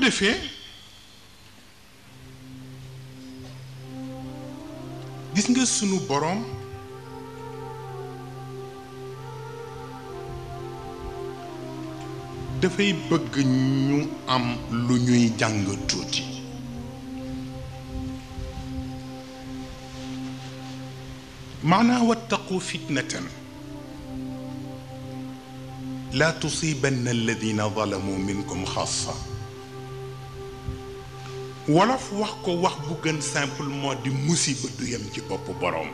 defee gis nga sunu boroom dafay bëgg ñu am lu ñuy jàng tuuti maanaa wattaqu fitnatan la tusibanna alladina zalamu minkum xaasa wolof wax ko wax bu gën simplement di musiba du yem ci boppu boroom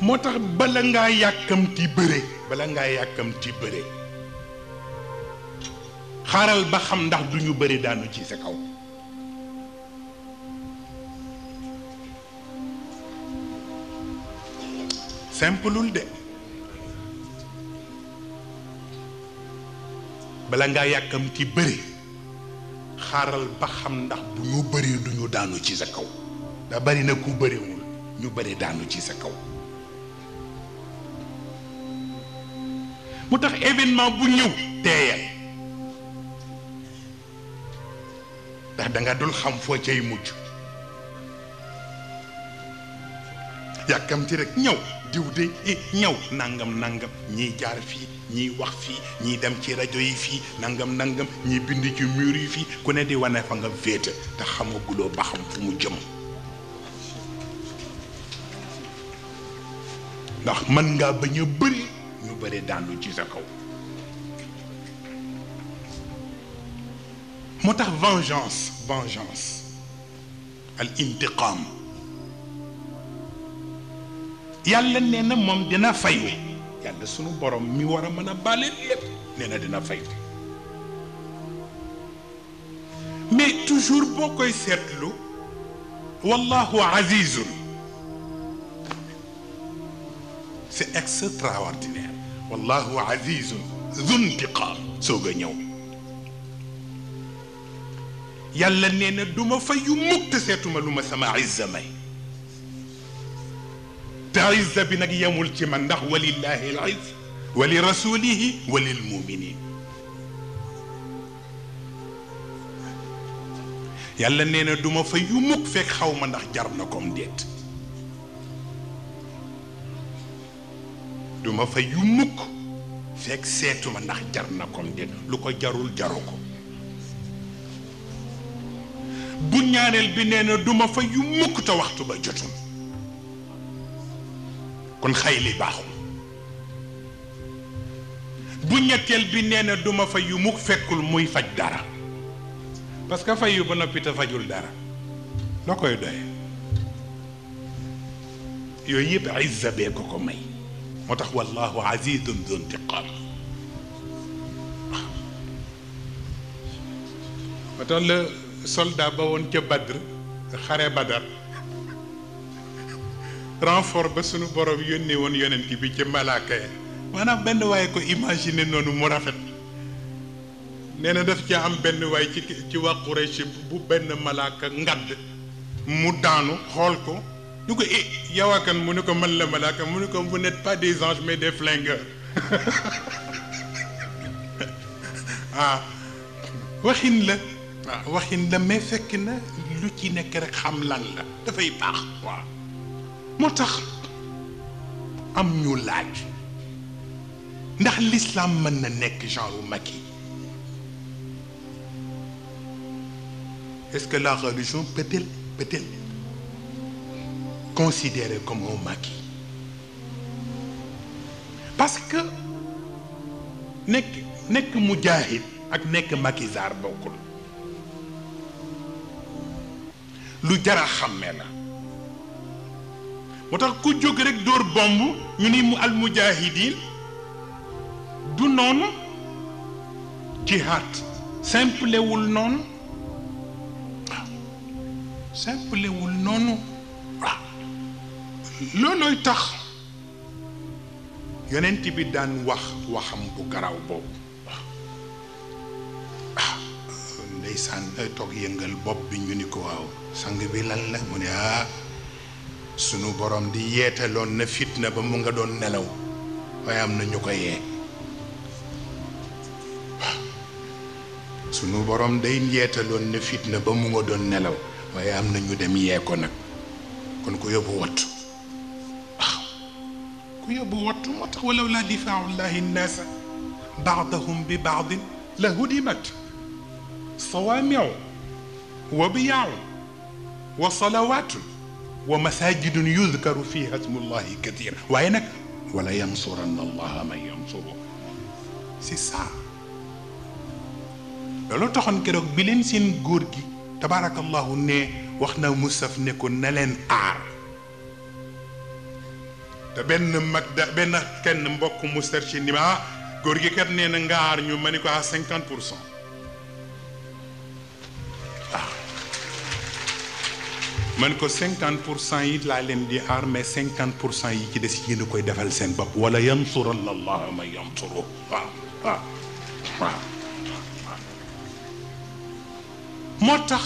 moo tax bala ngaa yàkkamti bëre xaaral ba xam ndax duñu bëri daanu ci sa kaw simpleul de bala ngaa yàkkamti bëri xaaral ba xam ndax bu ñu bëri duñu daanu ci sa kaw da bari na ku bëriwul ñu bëri daanu ci sa kaw mu tax événement bu ñëw teeyal ndax danga dul xam foo cay mujj yàkkamti rek ñëw diw de ñëw nangam ñiy jaar fii ñiy wax fii ñiy dem ci rajo yi fii nangam ñiy bind ci mur yi fii ku ne di wane fa nga féete te xamaguloo ba xam fu mu jëm ndax mën ngaa bañ a bëri ñu bëri daandu ci sa kaw moo tax vengeance al intiqam yàlla nee na moom dina fayu yàlla sunu borom mi war a mën a baale lépp nee na dina fayu mais toujours boo koy seetlu wallahu azizun c'est extraordinaire wallahu azizun zuntiqam soog a ñëw yàlla nee na du ma fayu mukk te seetuma lu ma sama izza may te izza bi nag yemul ci man ndax walillahi al izza wa li rasulihi wa lil muminin yàlla nee na du ma fayu mukk fekk xaw ma ndax jar na kom déet du ma fayu mukk fekk seetuma ndax jar na kom déet lu ko jarul jaru ko bu ñaareel bi nee na du ma fayu mukk te waxtu ba jotul kon xëy li baaxul bu ñetteel bi nee na du ma fayu mukk fekkul muy faj dara parce que fayu ba noppi te fajul dara loo koy doye yooyu yëpp izza bee ko may moo tax wallahu azizun zu intiqam moo tax la soldat ba woon ca Badr xare Badar renfort ba sunu borom yónnee woon yonent bi ci malaaka ya maanaam benn waaye ko imaginer noonu mu rafet nee na daf ca am benn waay ci waa Quraysh bu benn malaaka ngadd mu daanu xool ko ñu ko yow a kan mu ne ko man la malaaka mu ne ko vous n'êtes pas des anges mais des flingueurs waxin la waxin la mais fekk na lu ci nekk rek xam lan la dafay baax waaw moo tax am ñu laaj ndax l'islam mën na nekk genre Macky est-ce que la religion peut-elle considérée comme un Macky parce que nekk mujahid ak nekk maquisard bokkul lu jara xàmme la moo tax ku jóg rek dóor bomb ñu ni mu al mujahidin du noonu jihad simplewul noonu waaw simplewul noonu waaw loolooy tax yonent bi daan waxam bu garaw boobu waaw ndeysaan toog yëngal bopp bi ñu ni ko waaw sang bi lan la mu ne sunu borom di yeetaloon na fitna ba mu nga doon nelaw waaye am na ñu ko yee sunu borom day yeetaloon ne fitna ba mu nga doon nelaw waaye am na ñu dem yee ko nag kon ku yóbbu wattu waaw ku yóbbu wattu moo tax walaw laa difaacu llahi nnaasa baadahum bi baadin la hudimat sawaamiu wa biyaacu wa salawaatun wa masaajidun yudkaru fiiha smullahi kathiira waaye nag wala yansuranna allaha man yansuru c'est ça loolu taxoon keroog bi leen seen góor gi tabaarakallahu ne wax na Mustapha ne ko na leen aar te benn mag da benn kenn mbokk Mustapha ni ma góor gi kat nee na nga aar ñu ma ni ko à 50%. man ko 50% yi laa leen di aar mais 50% yi ci des yéen a koy defal seen bopp wala yansuranna allaha man yansuru waaw waaw waaw moo tax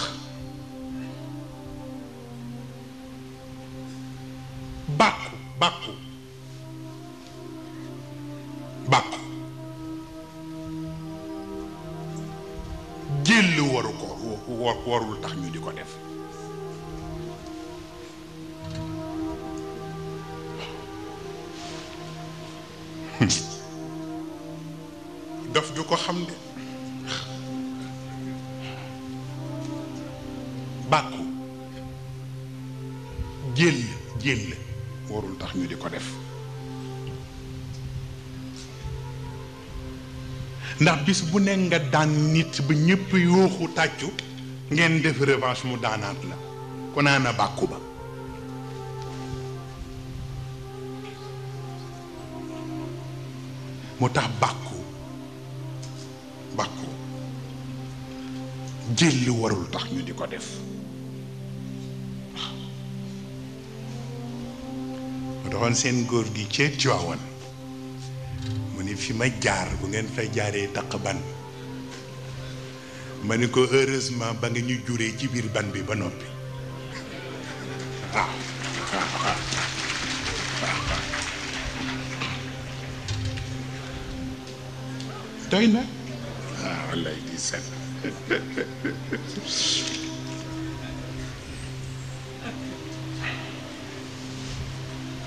bàkku bàkku bàkku jël waru ko warul tax ñu di ko def daf du ko xam de bàkku jël warul tax ñu di ko def ndax bis bu ne nga daan nit ba ñëpp yooxu tàccu ngeen def revanche mu daanaat la ko naana bàkku ba moo tax bàkku jël warul tax ñu di ko def ma doxoon seen góor gi ci Tiwaawan mu ni fi ma jaar bu ngeen fay jaaree taq ban ma ni ko heureusement ba nga ñu juree ci biir ban bi ba noppi waaw doy na waaw wallaay di set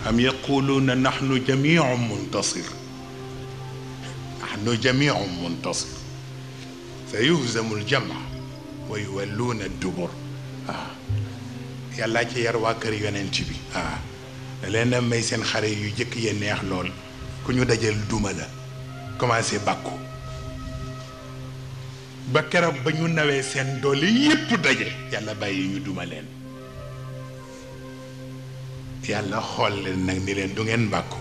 am yaquluuna naxnu jamiicun muntasir naxnu jamiicun muntasir sa yuhzamu aljamc wa yuwalluuna addubur waaw yàllaa ci yar waa kër yonent bi waaw da leen a may seen xare yu jëkk yee neex lool ku ñu dajal duma la commencé bàkku ba keroog ba ñu nawee seen doole yépp daje yàlla bàyyi ñu duma leen yàlla xool leen nag ni leen du ngeen bàkku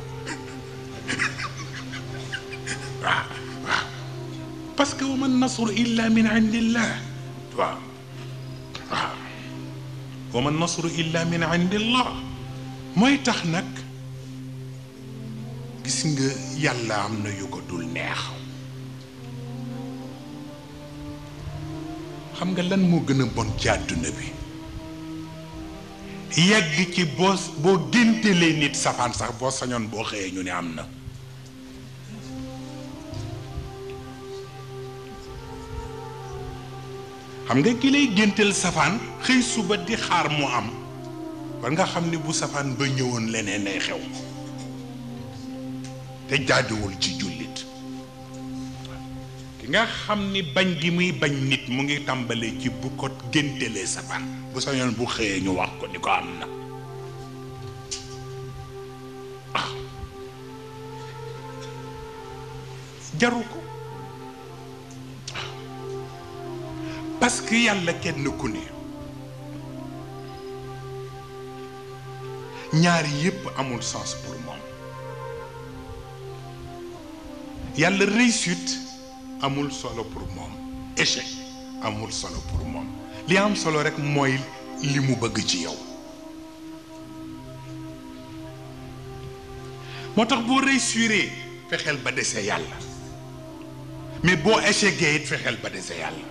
waaw waaw parce que wa man nasru illa min indillah waaw waaw wa man nasru illa min indillah mooy tax nag gis nga yàlla am na yu ko dul neex xam nga lan moo gën a bon ci àdduna bi yegg ci boo géntelee nit safaan sax boo sañoon boo xëyee ñu ne am na xam nga ki lay génteel safaan xëy suba di xaar mu am war nga xam ni bu safaan ba ñëwoon leneen ay xew te jaaduwul ci jullit ki nga xam ni bañ gi muy bañ nit mu ngi tàmbalee ci bu ko géntelee safaan bu sañoon bu xëyee ñu wax ko ni ko am na jaru ko parce que yàlla kenn ku ne ñaar yépp amul sens pour moom yàlla réussite amul solo pour moom échec amul solo pour moom li am solo rek mooy li mu bëgg ci yow moo tax boo réussiree fexeel ba dese yàlla mais boo échecgee it fexeel ba dese yàlla